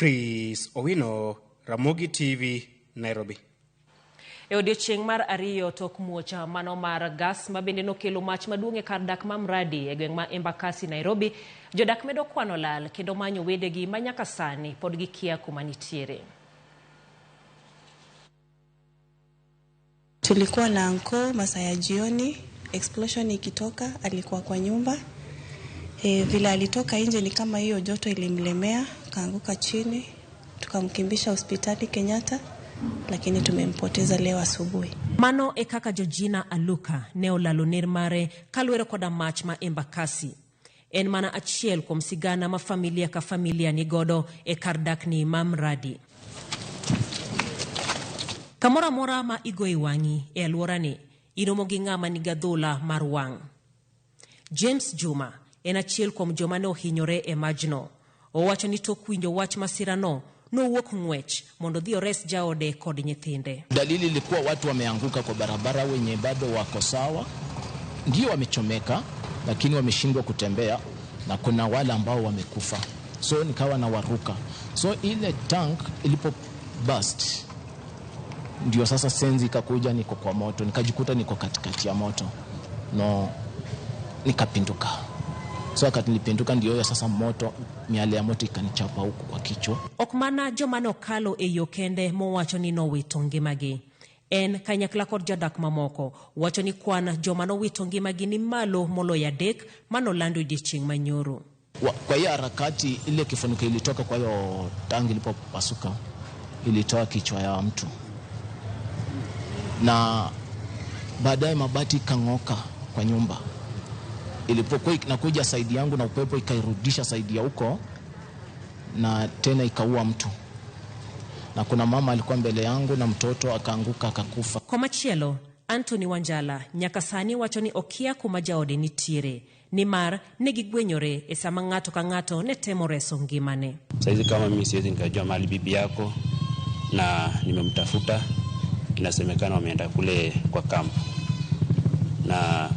Chris Owino, Ramogi TV, Nairobi. E odiechieng' mar ariyo tok muoch mano mar gas ma bende nokelo mach maduong' e kar dak ma Mradi e gweng' ma Embakasi, Nairobi, jodak medo kwano lal kendo manyo wedegi ma nyaka sani pod gikia kuma nitiere. Tulikuwa na anko masaa ya jioni, explosion ikitoka, alikuwa kwa nyumba. Vile alitoka nje ni kama hiyo joto ilimlemea, kaanguka chini, tukamkimbisha hospitali Kenyatta, lakini tumempoteza leo asubuhi. Mano e kaka Georgina Aluka ne olalo ner mare kaluwore koda mach ma Embakasi. En mana achiel kuom sigana ma familia ka familia nigodo e kar dakni ma Mradi. Kamoro amora ma igoye wang'i e alworani, iromo gi ng'ama nigi adhola mar wang'. James Juma en achiel kuom joma ne ohinyore e majno. Owacho ni tok winjo wach masirano, nowuok ng'wech mondo odhi ores jaode kod nyithinde. Dalili ilikuwa watu wameanguka kwa barabara, wenye bado wako sawa, ndio wamechomeka, lakini wameshindwa kutembea, na kuna wale ambao wamekufa, so nikawa na waruka. So ile tank ilipo burst, ndio sasa senzi ikakuja, niko kwa moto, nikajikuta niko katikati ya moto, no, nikapinduka. So wakati nilipinduka, ndio hiyo sasa moto, miale ya moto ikanichapa huku kwa kichwa. Ok mana joma nokalo e yo kende mowacho ni nowito ngimagi. En kanyakla kod jodak mamoko wacho ni kwan joma nowito ngimagi ni malo moloyo adek manolando odiechieng' manyoro. Kwa hiyo harakati ile kifuniko ilitoka kwa hiyo tangi ilipopasuka, ilitoa kichwa ya mtu, na baadaye mabati ikang'oka kwa nyumba. Ilipokuwa inakuja side yangu na upepo ikairudisha side ya huko, na tena ikaua mtu. Na kuna mama alikuwa mbele yangu na mtoto akaanguka akakufa. Komachielo, Anthony Wanjala nyaka sani wacho ni okia kuma jaode nitiere nimar ne gigwenyore e sama ng'ato ka ng'ato ne temo reso ngimane. Saizi kama mimi siwezi nikajua mahali bibi yako, na nimemtafuta, inasemekana wameenda kule kwa kamp, na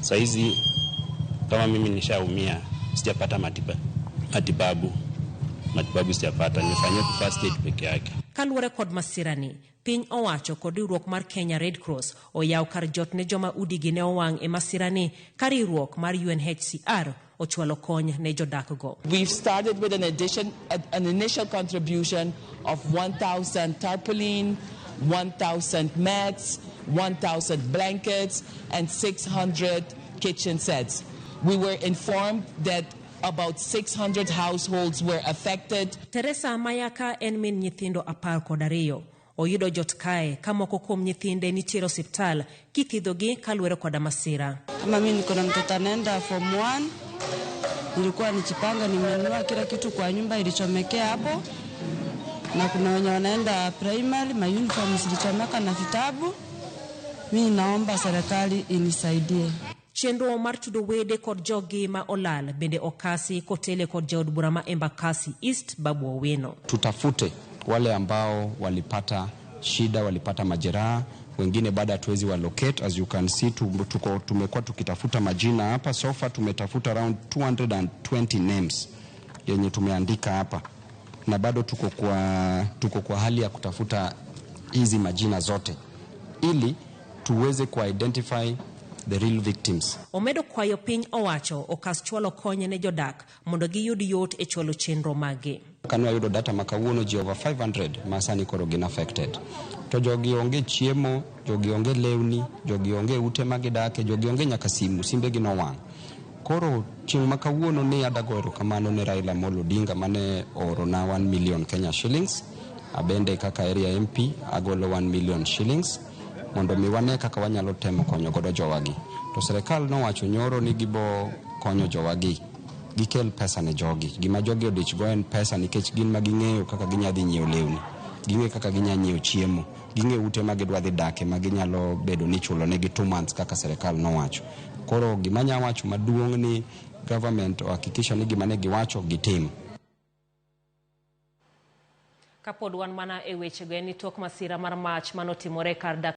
saizi kama mimi nishaumia, sijapata matibabu sijapata, nimefanyia first aid peke yake. Kaluwore kod masirani, piny owacho kod riwruok mar Kenya Red Cross oyaw kar jot ne joma udigi ne owang' e masirani ka riwruok mar UNHCR ochwalo kony ne jodakgo. We've started with an initial contribution of 1,000 tarpaulin, 1,000 mats, 1,000 blankets, and 600 kitchen sets. We were informed that about 600 households were affected. Teresa Mayaka en min nyithindo 12. Oyudo jot kae ka moko kuom nyithinde nitiere osiptal kithiedhogi kaluwore koda masira. Kama mimi niko na mtoto anaenda form 1, nilikuwa nichipanga, nimenunua kila kitu kwa nyumba ilichomekea hapo, na kuna wenye wanaenda primary, ma uniform zilichomeka na vitabu. Mimi naomba serikali inisaidie. Chenro mar tudo wede kod jogi ma olal bende okasi kotele kod jaod bura ma Embakasi East Babu Owino. Tutafute wale ambao walipata shida, walipata majeraha, wengine bado hatuwezi wa locate. As you can see, tumekuwa tukitafuta majina hapa. So far tumetafuta around 220 names yenye tumeandika hapa, na bado tuko kwa hali ya kutafuta hizi majina zote ili tuweze ku-identify the real victims. Omedo kwayo piny owacho okas chwalo kony ne jodak mondo giyud yot e chwalo chenro mage. Kane wayudo data ma kawuono, ji over 500 ma sani koro gin affected. To jogi onge chiemo, jogi onge lewni, jogi onge ute ma gidake, jogi onge nyaka simu, simbegi nowang'. Koro chieng' ma kawuono ni adago erokamano ne Raila Amolo Odinga mane oorona 1 million Kenya shillings. Abende kaka area MP agolo 1 million shillings mondo mi wane kaka wanyalo temo konyo godo jowagi. To serikal nowacho nyoro ni gibo konyo jowagi, gikel pesa ne jogi. Gima jogi odich go en pesa, nikech gin ma ging'eyo kaka ginya dhi nyiewo lewni, ging'eyo kaka ginya nyiewo chiemo, ging'eyo ute ma gidwa dhi dake ma ginyalo bedo ni ichulo negi 2 months kaka serikal nowacho. Koro gima anya wacho maduong' ni government ohakikisha ni gima ne giwacho gitim. Kapod wan mana e wechego en ni tok masira mar mach manotimore kar dak